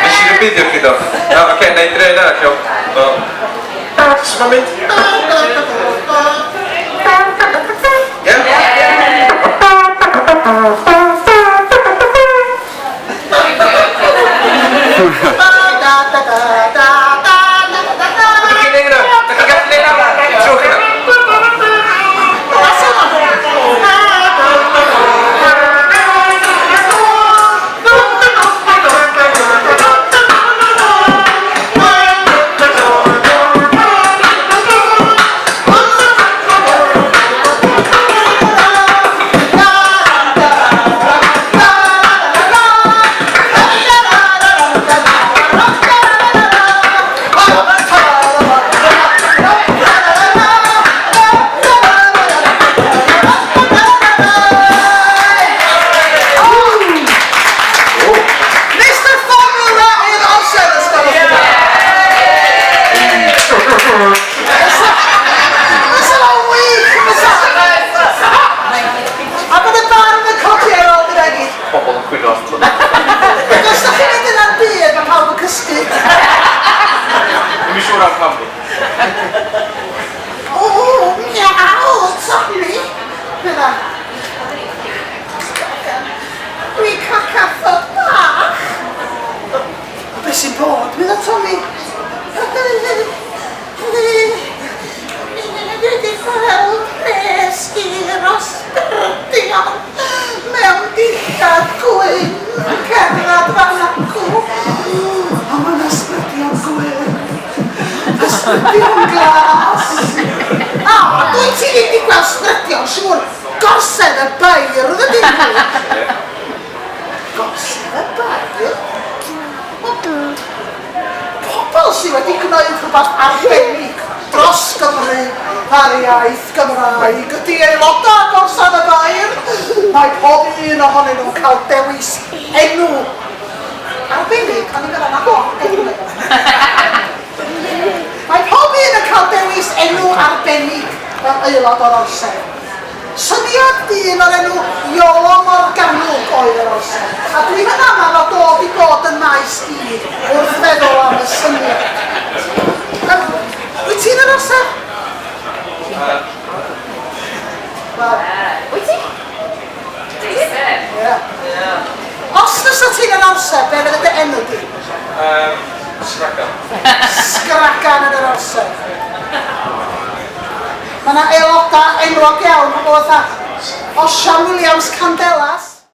Nes i rybuddio chi do. Na, oce, na i drio un arall, iawn. So, sut mae'n mynd? Ie? Ydych chi'n neud hynna? Ydych chi'n gallu neud hynna? Trwch hynna. Mr Formula i'r orsedd os gwelwch yn dda. Fysa fo'n wych, fysa? A bod y barn yn codi ar ôl gyda gyd. Pobl yn cwyno. Ac os da chi'n mynd yna'n byd, mae pawb yn cysgu. Ddim yn siŵr am pam. O, miaw, Tommy. Medda. Dwi'n cael cathod bach. O, beth sy'n bod? Medda Tommy. Dwi wedi gweld rhes hir o sbrydion mewn dillad gwyn yn cerdded fan acw. O, mae yna sbrydion gwyn a sbrydion glas. O, dwyt ti ddim wedi gweld sbrydion, siŵr. Gorsedd y beirdd ydyn nhw. Gorsedd y beirdd? Pobl sydd wedi gwneud rhywbeth arbennig dros Gymru a'r iaith Gymraeg ydy aelodau Gorsaf y Beirdd. Mae pob un ohonyn nhw'n cael dewis enw arbennig, o'n i'n meddwl na hon enw. Mae pob un yn cael dewis enw arbennig fel aelod o'r orsedd. Syniad dyn o'r enw Iolo Morganwg oedd yr orsedd, a dwi'm yn amau fod o 'di bod yn Maes B wrth feddwl am y syniad. Yym, wyt ti'n yr orsedd? Wel... Wyt ti? Ie. Os fysa ti'n yr orsedd, be fydde dy enw di? Yym, Sgragan. Sgragan yn yr orsedd. Mae 'na aelodau enwog iawn, pobl fatha Osian Williams Candelas.